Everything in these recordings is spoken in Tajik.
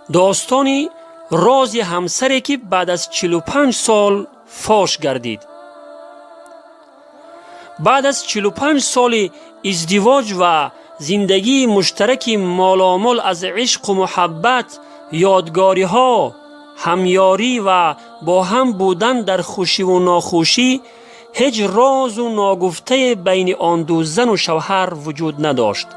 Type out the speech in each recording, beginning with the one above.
Достони рози ҳамсаре, ки баъд аз 45 сол фош гардид. Баъд аз 45 соли издивоҷ ва зиндагии муштараки моломол аз ишқу муҳаббат, ёдгориҳо, ҳамёрӣ ва бо ҳам будан дар хушиву нохушӣ, ҳеҷ розу ногуфтае байни он ду зану шавҳар вуҷуд надошт.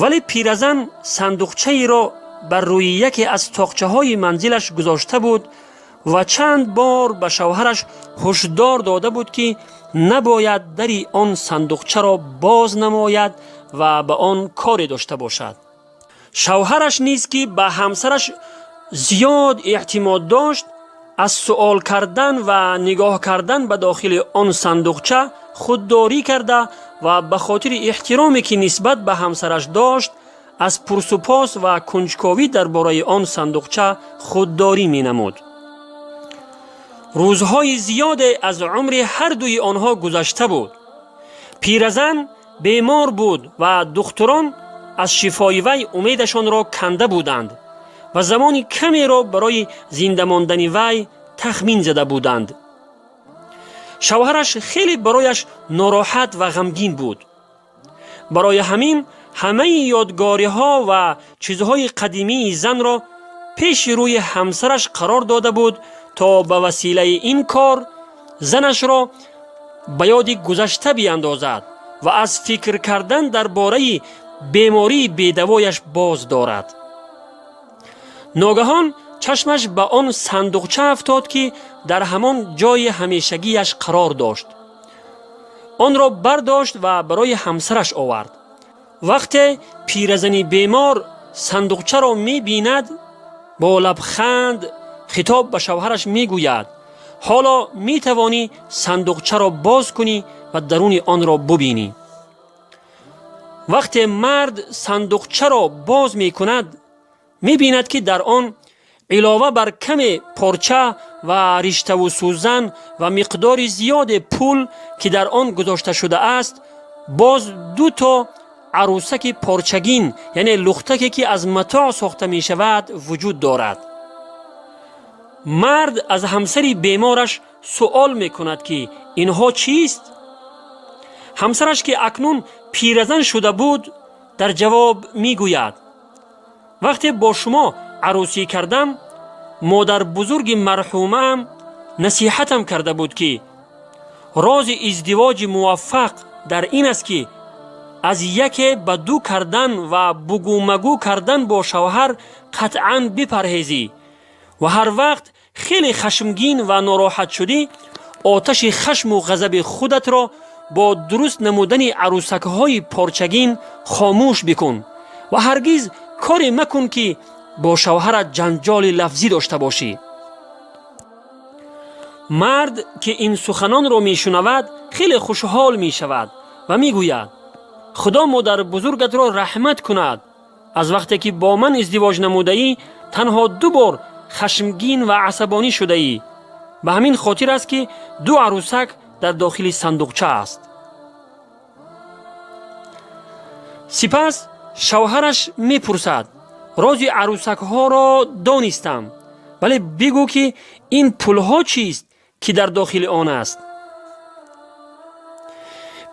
Вале пиразан сандуқчаеро бар рӯи яке аз тоқчаҳои манзилаш гузошта буд ва чанд бор ба шавҳараш ҳушдор дода буд, ки набояд дари он сандуқчаро боз намояд ва ба он коре дошта бошад. Шавҳараш низ, ки ба ҳамсараш зиёд эътимод дошт, аз суол кардан ва нигоҳ кардан ба дохили он сандуқча худдорӣ карда ва ба хотири эҳтироме, ки нисбат ба ҳамсараш дошт, аз пурсупос ва кунҷковӣ дар бораи он сандуқча худдорӣ менамуд. Рӯзҳои зиёде аз умри ҳардуи онҳо гузашта буд. Пиразан бемор буд ва духтурон аз шифои вай умедашонро канда буданд ва замони камеро барои зинда мондани вай тахмин зада буданд. Шавҳараш хеле барояш нороҳат ва ғамгин буд. Барои ҳамин ҳамаи ёдгориҳо ва чизҳои қадимии занро пеши рӯи ҳамсараш қарор дода буд, то ба василаи ин кор занашро ба ёди гузашта биандозад ва аз фикр кардан дар бораи бемории бедавояш боз дорад. Ногаҳон чашмаш ба он сандуқча афтод, ки дар ҳамон ҷои ҳамешагиаш қарор дошт. Онро бардошт ва барои ҳамсараш овард. Вақте пиразани бемор сандуқчаро мебинад, бо лабханд хитоб ба шавҳараш мегӯяд: «Ҳоло метавонӣ сандуқчаро боз кунӣ ва даруни онро бубинӣ». Вақте мард сандуқчаро боз мекунад, мебинад, ки дар он илова бар каме порча ва риштаву сӯзан ва миқдори зиёде пул, ки дар он гузошта шудааст, боз ду то арӯсаки порчагин, яъне лухтаке, ки аз матоъ сохта мешавад, вуҷуд дорад. Мард аз ҳамсари бемораш суол мекунад, ки инҳо чист? Ҳамсараш, ки акнун пиразан шуда буд, дар ҷавоб мегӯяд: «Вақте бо шумо арӯсӣ кардам, модарбузурги марҳумаам насиҳатам карда буд, ки рози издивоҷи муваффақ дар ин аст, ки аз яке ба ду кардан ва бугӯмагӯ кардан бо шавҳар қатъан бипарҳезӣ ва ҳар вақт хеле хашмгин ва нороҳат шудӣ, оташи хашму ғазаби худатро бо дуруст намудани арӯсакҳои порчагин хомӯш бикун ва ҳаргиз коре макун, ки бо шавҳарат ҷанҷоли лафзӣ дошта бошӣ». Мард, ки ин суханонро мешунавад, хеле хушҳол мешавад ва мегӯяд: «Худо модарбузургатро раҳмат кунад. Аз вақте ки бо ман издивоҷ намудаӣ, танҳо ду бор хашмгин ва асабонӣ шудаӣ. Ба ҳамин хотир аст, ки ду арӯсак дар дохили сандуқча аст». Сипас шавҳараш мепурсад: «Рози арӯсакҳоро донистам, вале бигӯ, ки ин пулҳо чист, ки дар дохили он аст?»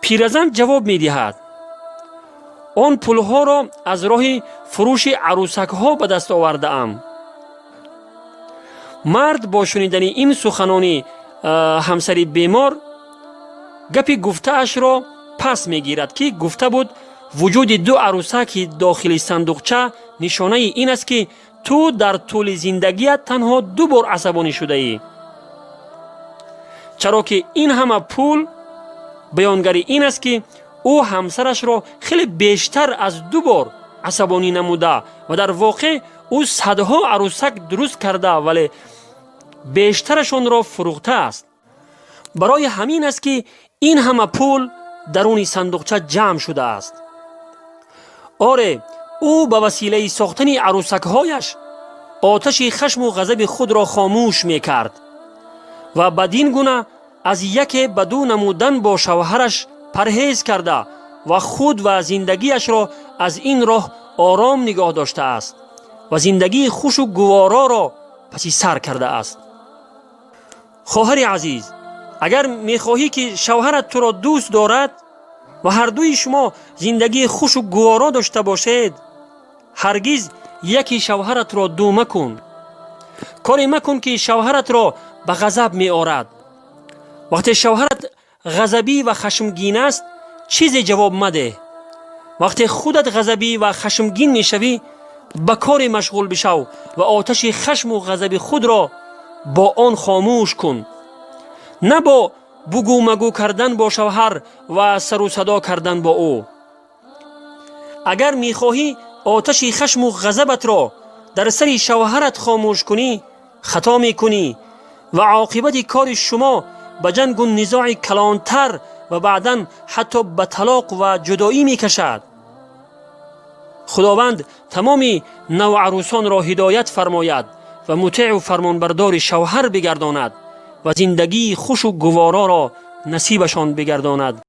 Пиразан ҷавоб медиҳад: «Он пулҳоро аз роҳи фурӯши арӯсакҳо ба даст овардаам». Мард бо шунидани ин суханони ҳамсари бемор гапи гуфтаашро пас мегирад, ки гуфта буд, вуҷуди ду арӯсаки дохили сандуқча нишонаи ин аст, ки ту дар тӯли зиндагият танҳо ду бор асабонӣ шудаӣ, чаро ки ин ҳама пул баёнгари ин аст, ки ӯ ҳамсарашро хеле бештар аз ду бор асабонӣ намуда ва дар воқеъ ӯ садҳо арӯсак дуруст карда, вале бештарашонро фурӯхтааст. Барои ҳамин аст, ки ин ҳама пул даруни сандуқча ҷамъ шудааст. Оре, ӯ ба василаи сохтани арӯсакҳояш оташи хашму ғазаби худро хомӯш мекард ва бадин гуна аз яке ба ду намудан бо шавҳараш парҳез карда ва худ ва зиндагиашро аз ин роҳ ором нигоҳ доштааст. Ва зиндагии хушу гувороро паси сар кардааст. Хоҳари азиз, агар мехоҳӣ, ки шавҳарат туро дӯст дорад ва ҳардуи шумо зиндагии хушу гуворо дошта бошед, ҳаргиз яки шавҳаратро ду макун. Коре макун, ки шавҳаратро ба ғазаб меорад. Вақте шавҳарат ғазабӣ ва хашмгин аст, чизе ҷавоб мадеҳ. Вақте худат ғазабӣ ва хашмгин мешавӣ, ба коре машғул бишав ва оташи хашму ғазаби худро бо он хомӯш кун, на бо бугӯмагӯ кардан бо шавҳар ва сару садо кардан бо ӯ. Агар мехоҳӣ оташи хашму ғазабатро дар сари шавҳарат хомӯш кунӣ, хато мекунӣ ва оқибати кори шумо ба ҷангу низои калонтар ва баъдан ҳатто ба талоқ ва ҷудоӣ мекашад. Худованд тамоми навъарӯсонро ҳидоят фармояд ва мутеъу фармонбардори шавҳар бигардонад ва зиндагии хушу гувороро насибашон бигардонад.